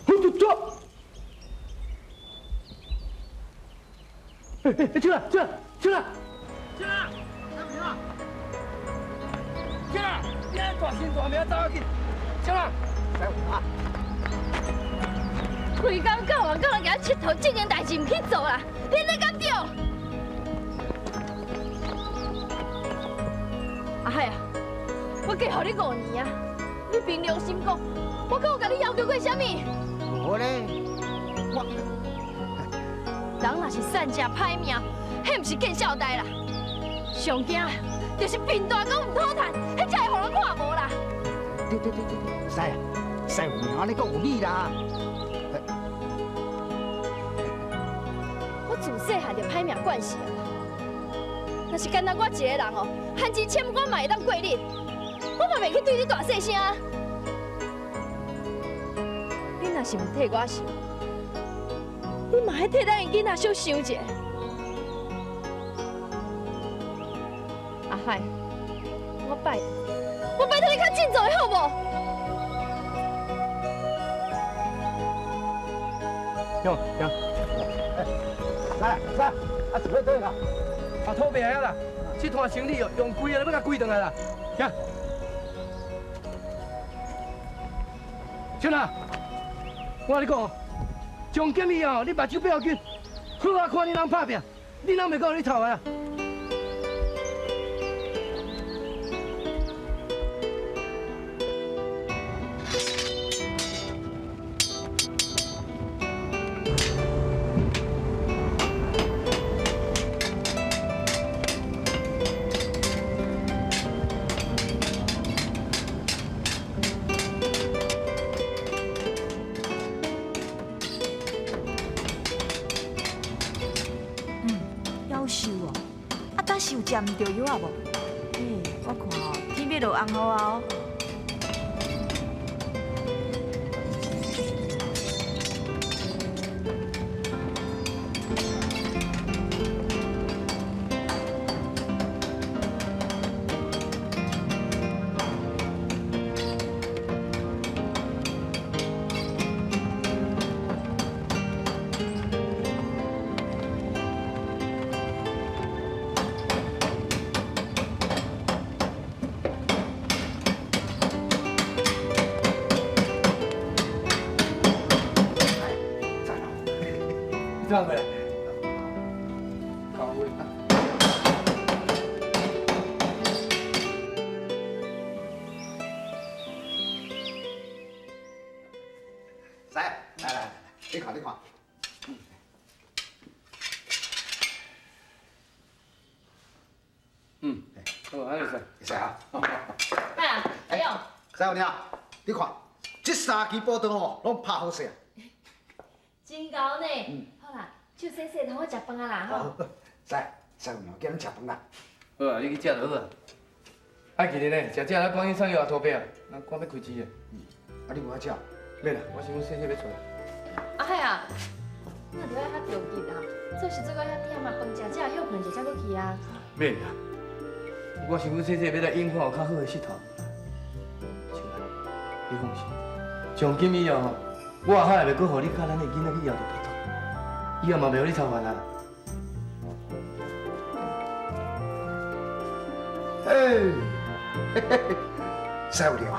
好，走。哎哎，进来，进来，进来，进来，进来，你安大声大名走啊紧，进来，来啊！规工到外，到人家𨑨迌，这件代志毋去做啦，你咧敢对？阿海啊，我嫁予你5年啊，你凭良心讲，我阁有共你要求过啥物？无咧，我人若是善食歹命，彼毋是见笑代啦。上惊就是贫大阁毋讨趁，彼才会予人看无啦。对对对对对，师啊，师有名，按呢阁有理啦。我自细汉就歹命惯势啊，若是干焦我一个人哦，番子签我嘛会当过日，我嘛袂去对你大细声。你若是毋替我想，你嘛爱替咱的囡仔小想一下。阿海，我拜托你较振作的好无？行行。来来，啊，是欲转啦？啊，土白啊啦，这摊生意哦，用贵啊，欲共归转来啦。行。小娜，我共你讲，从今以后，你目睭闭紧，好啊，看恁翁拍拼，恁翁袂阁予你臭啊！夭寿哦，啊，当时有食毋著药啊无？欸，我看哦，天欲落红雨啊哦。你怎回来？搞位。师，来来来，你看你看。嗯，好，按呢会使。会使啊。啊，阿勇。师傅娘，你看，这三支补刀吼，拢拍好势啊。真𠢕呢。好啦，手洗洗，通好食饭啊啦吼。师，师傅娘叫咱食饭啦。好啊，你去食就好啊。爱记得呢，食食咱赶紧送药阿土伯啊，咱赶欲开钱的。啊，你无爱食？免啦，我想讲洗洗欲出来。阿海啊，你若著爱较著急啦，做事做到遐忝啊，饭食食，歇睏一下才阁去啊。免啦，我想讲洗洗欲来引发有较好的势头。秀兰，你放心，从今以后吼，我阿海袂阁予你佮咱的囡仔去枵著腹肚，以后嘛袂予你操烦啊。哎，嘿嘿嘿，师傅啊，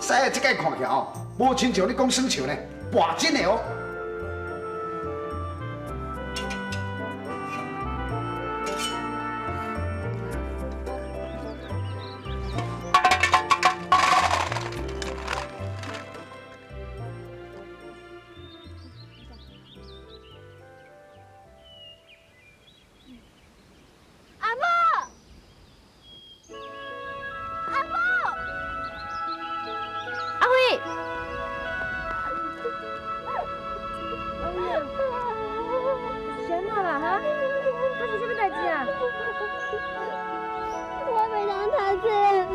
师这摆看起来哦，无亲像你讲耍笑呢，跋真的哦。阿母，阿母，阿辉，阿辉啊，是按怎啦哈？发生啥物代志啊？我袂当读册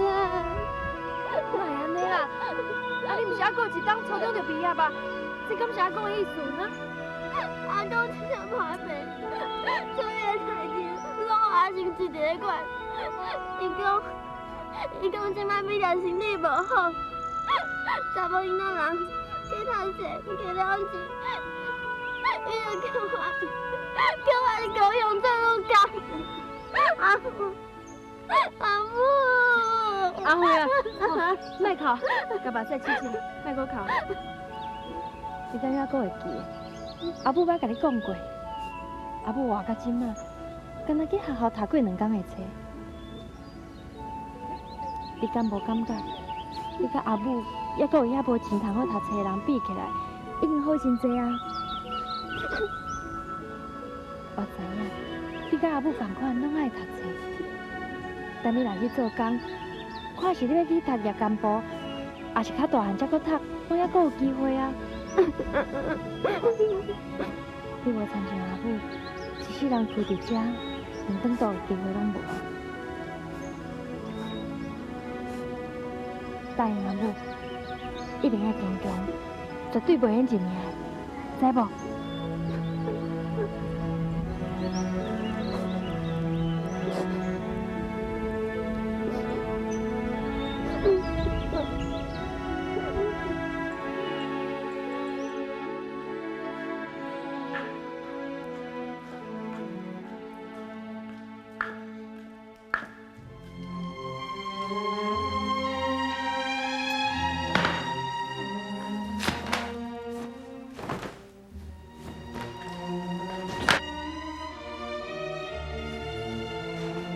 啦。莫按呢啦，啊你毋是犹阁有一冬初中就毕业啊？这敢是阿公的意思哈？阿公真正破病，所有的代志拢阿成一个咧管。伊讲，伊讲这摆美丽身体无好，查某囡仔人加读册，加了钱，伊就叫我，叫我去高雄做女工。阿母，阿母，阿辉啊，莫哭，共目屎拭拭，莫阁哭。你敢犹阁会记得？阿母捌共你讲过，阿母活到这马，敢若去学校读过两工的册。你敢无感觉？你佮阿母，犹阁有遐无钱通好读册的人比起来，已经好真济啊！我知影，你佮阿母仝款，拢爱读册。等你若去做工，看是你欲去读夜间部，抑是较大汉才阁读，拢犹阁有机会啊！你无亲像阿母，一世人跍伫遮，连转倒的机会拢无。答应阿母，一定爱坚强，绝对袂免认命，知无？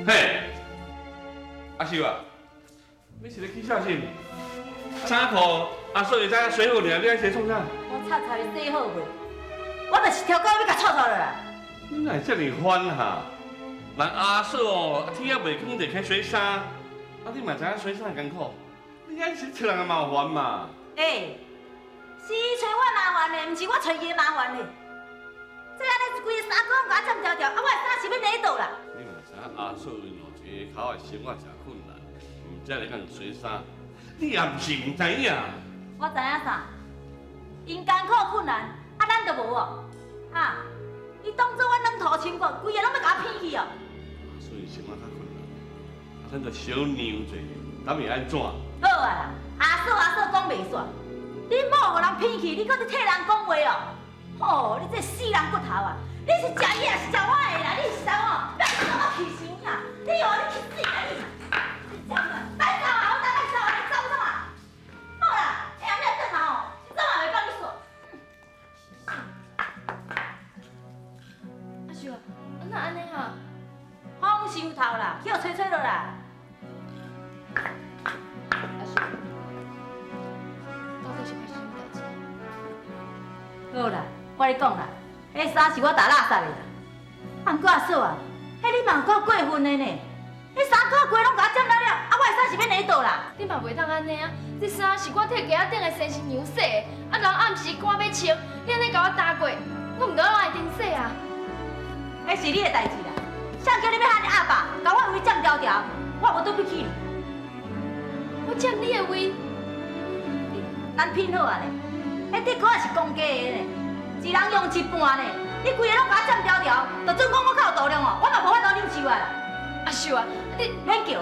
嘿，阿秀啊，你是咧起笑啥？衫裤阿嫂会知影洗好尔，你爱洗创啥？我擦擦伊洗好未？我就是超过欲共臭臭落来。你哪会遮尔烦哈？人阿嫂哦，天也袂光就起洗衫，啊你嘛知影洗衫艰苦，你爱是找人麻烦嘛？欸，是伊揣我麻烦的，毋是我揣伊麻烦的。这按呢规个衫裤拢共我占条条，啊我的衫是欲佇佗啦？你嘛知影阿嫂因哦一个跤的生活诚困难，毋才来共洗衫，你也毋是毋知影。我知影啥？𪜶艰苦困难，啊咱就无哦。啊，伊当作我软土深骨，规个拢欲共我骗去哦。阿嫂伊生活较困难，啊咱就小让者，敢会按怎？好啊啦，阿嫂阿嫂讲袂煞，你某予人骗去，你阁伫替人讲话哦？吼，你这死人骨头啊！你是食伊抑是食我的啦？你是啥哦？别讲我气死啊！你哦，你去死啊你！你走啊！别走啊！我等下走啊！你走创啊？好啦，下暗你转来哦，走嘛袂放你煞。阿秀，哪按呢哈？风伤头啦，去予吹吹落啦。阿秀，到底是发生啥物代志？好啦，我咧讲啦，彼衫是我沓垃圾的啦。啊，毋过阿嫂啊，彼你嘛有够过分的呢！彼衫裤规拢共我占了了，啊，我的衫是欲佇佗啦？你嘛袂当按呢啊！这衫是我替街仔顶的先生娘洗的，啊，人暗时赶欲穿，你按呢共我搭过，我毋知怎会重洗啊！彼是你的代志啦，谁叫你欲遐尔鸭霸，共我的位占条条，我无对不起你。我占你的位？咱拼好啊呢，彼铁锅仔是公家的呢，一人用一半呢。你规个拢共我占条条，就准讲我较有度量哦，我嘛无法度忍受啊啦。阿秀啊，你免叫。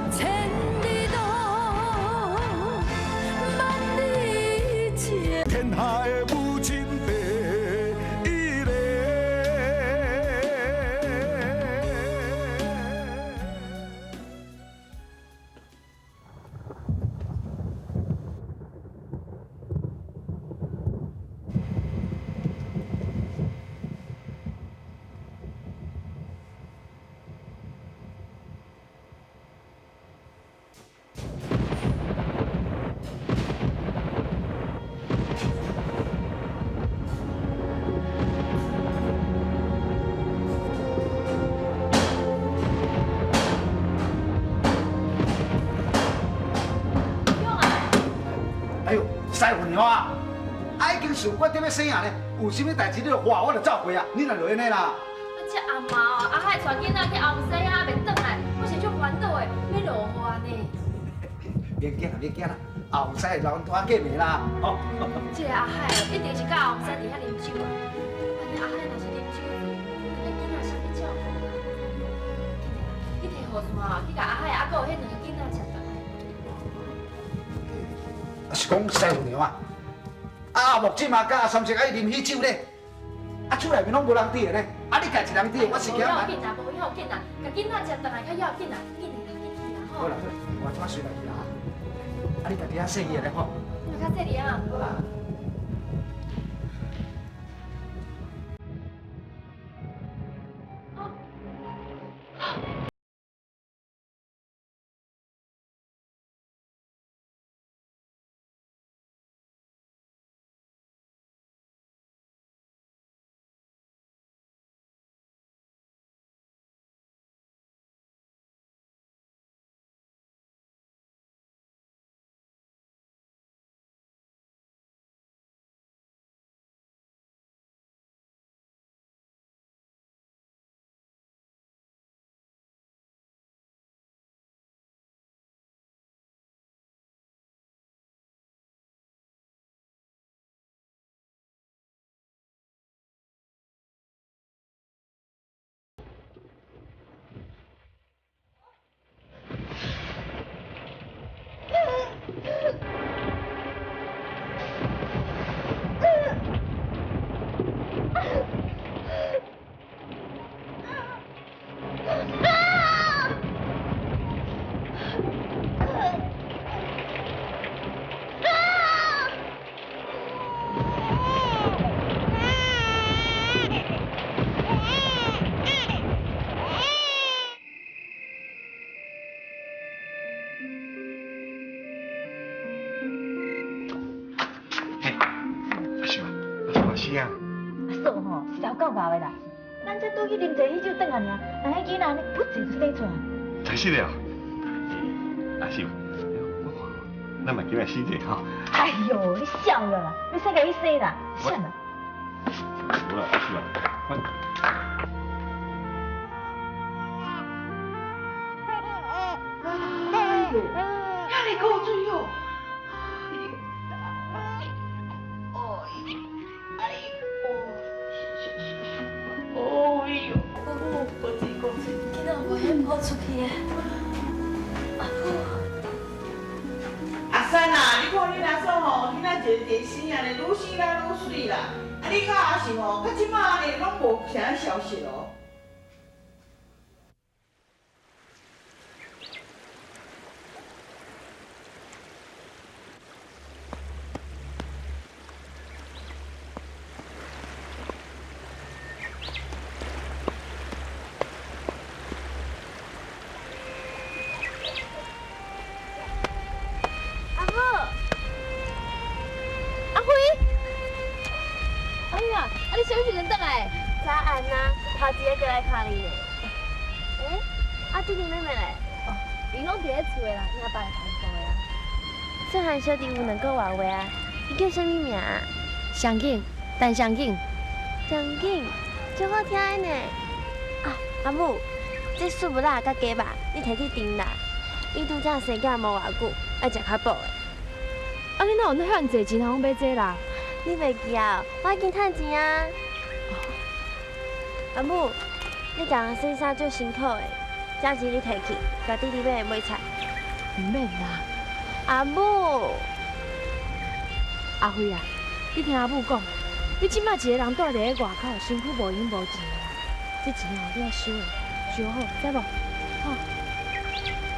千里路，万里情。天下的母亲第一个。哎呦，师傅娘啊，啊已经事决定欲生啊呢，有啥物代志你就话，我就走过啊，你若落安呢啦。啊，这阿妈哦，阿海带囡仔去后生遐袂转来，我是足烦恼的，欲落雨呢。免惊啦，免惊啦，后阿洪师会留阮住过暝啦。哦。这个阿海哦，一定是佮阿洪师伫遐啉酒啊。万一阿海若是啉酒醉，那个囡仔谁去照顾啊？紧的啦，你提雨伞哦，去共阿海啊，阁有彼两个囡仔接转来。啊是讲师傅娘啊，阿木这马佮阿三叔爱啉喜酒咧，啊厝内面拢无人伫的咧，啊你家一人伫，我是无要紧啦，无要紧啦，共囡仔接转来较要紧啦，紧的啦，紧去啦吼。好啦好啦，我这马随来去啦，啊你家己较细腻咧吼。你嘛较细腻啊。好啦。够牛的啦！咱才拄去啉一喜酒转来尔，人彼囡仔呢，噗一就生出来。真是的哦，阿秀，我看咱嘛今日洗者吼。哎呦，你笑了啦！你使共伊洗啦，算啦。无啦，阿秀啊，我。哎呦，遐尔古水哦！跑出去的，阿母。阿三啊，你看恁阿嫂吼，囡仔一个一个生啊，愈生啦愈媠啦。啊，你佮阿是吼，到这马呢，拢无啥消息哦。早安啊，头一个过来看你呢。欸，啊弟弟妹妹咧？哦，𪜶拢伫咧厝的啦，𪜶阿爸会帮助的啊。细汉小弟有两个外话啊，伊叫啥物名啊？上景，陈上景。上景，足好听的呢。啊，阿母，这素物仔佮鸡肉，你提去蒸啦。伊拄才生囝无偌久，爱食较补的。啊，你哪有遐尔济钱通买这啦？你袂记啊？我已经趁钱啊。阿母，你共人洗衫足辛苦的，这钱你提去，共弟弟妹妹买菜。毋免啦。阿母，阿辉啊，你听阿母讲，你这摆一个人蹛伫咧外口，身躯无闲无钱的，这钱哦，你爱收的，收好，知无？吼。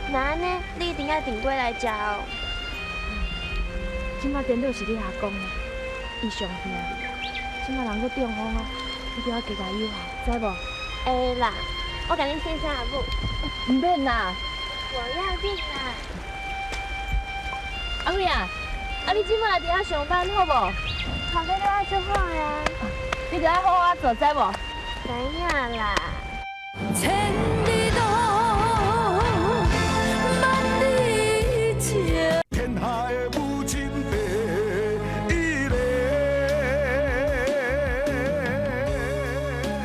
若按呢，你一定爱订过来食哦。这摆颠倒是你阿公啊，伊上疼你，这摆人阁中风啊。你著爱加加油啊，知无？会啦，我共你洗衫阿母。毋免啦。无要紧啦。阿辉啊，啊你这摆伫遐上班好无？头家都爱做好啊。你著爱好好做，知无？知影啦。千里路，万里情。天下的母亲第一个。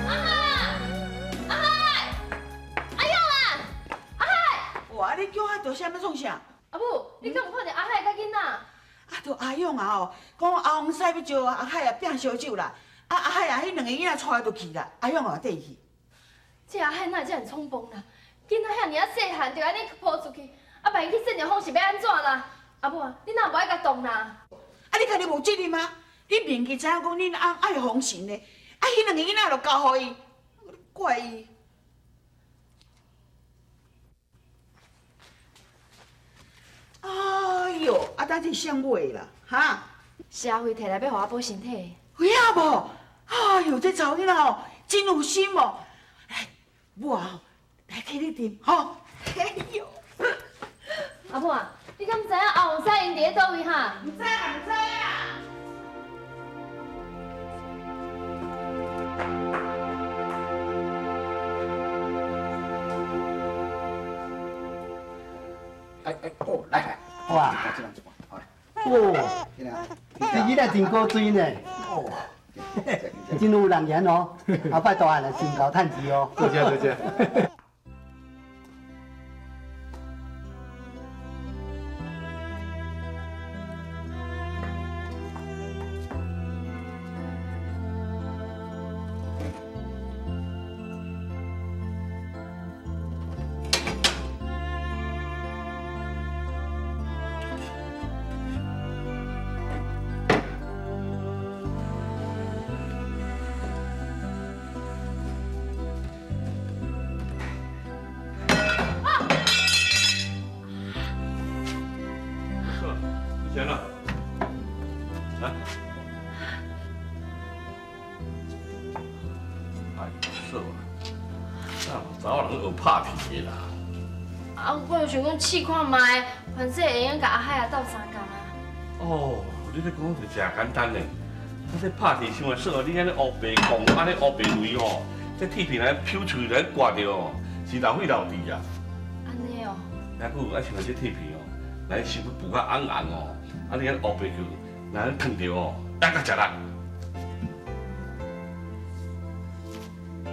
阿海，阿海，阿勇啊，阿海。哇，你叫我大声欲创啥？阿母，你敢有看著阿海佮囡仔？就阿勇啊吼，讲阿洪师欲招阿海啊拼烧酒啦，啊阿海啊，彼两个囡仔带就去啦，阿勇嘛缀去。这阿海哪会遮尔冲动啦？囡仔遐尔仔细汉，就按呢泼出去，啊，万一去搧著风是欲按怎啦？阿母啊，你哪无爱共动啦？啊，你家己无责任吗？你明记知影讲恁翁爱防身的，啊，彼两个囡仔就交予伊，怪伊。哎哟，啊，等这啥买啦？哈？是阿辉提来欲予我补身体。有影无？哎哟，这查某囡仔吼，真有心哦。来，母啊，来替你斟吼。哎哟，阿母啊，你敢知影阿王师𪜶伫咧佗位哈？毋知啦，毋知啦。哎哎哦，来来，哇，哦，这囡仔真古锥呢，哦，真有人缘哦，后摆大汉了真够趁钱哦。多谢多谢。钱了，来。哎，嫂啊，那有查某人学拍铁的啦。啊，我就想讲试看觅，反正会用共阿海啊斗相共啊。哦，你咧讲就诚简单呢。啊，这拍铁像啊，嫂，你按呢乌白讲，按呢乌白雷吼，这铁片来飘出来刮著哦，是流血流滴啊。按呢哦。抑阁有啊，像这铁片哦，来想欲补较红红哦，啊你按乌白球，来烫著哦，也较吃力。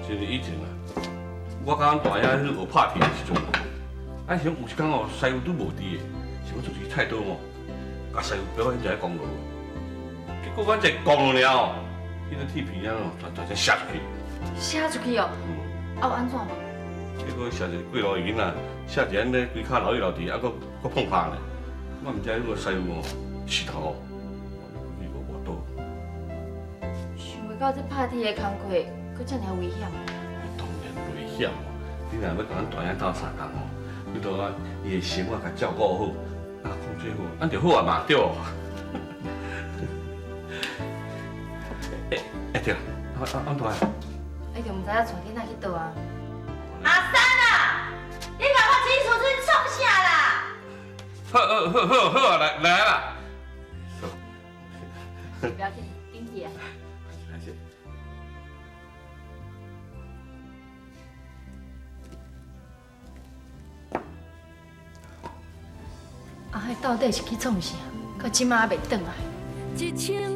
就是以前啊，我佮阮大兄彼学拍铁的时阵，啊时阵有一工哦，师傅拄无伫的，想欲出去菜刀哦，共师傅表演一个功劳。结果阮一个功劳了后，彼个铁片啊，全全写出去。写出去哦？啊有按怎无？结果写一个过路的囡仔，写一按呢规跤流血流滴，啊，阁阁碰拍呢。我毋知彼个师傅哦，舌头去无跋倒。想袂到这拍铁的工课，阁遮尔危险。当然危险哦！你若欲共阮大兄斗相共哦，你著爱伊的生活共照顾好，啊，控制好，按就好啊嘛，对无？欸欸对，啊啊啊大。你就毋知影带囡仔去佗啊？阿三啊，你共我钱厝阵创啥啦？好好好好好啊，来来啦。不要紧，紧去啊。来先。阿海到底是去创啥？到这马还袂转来。一千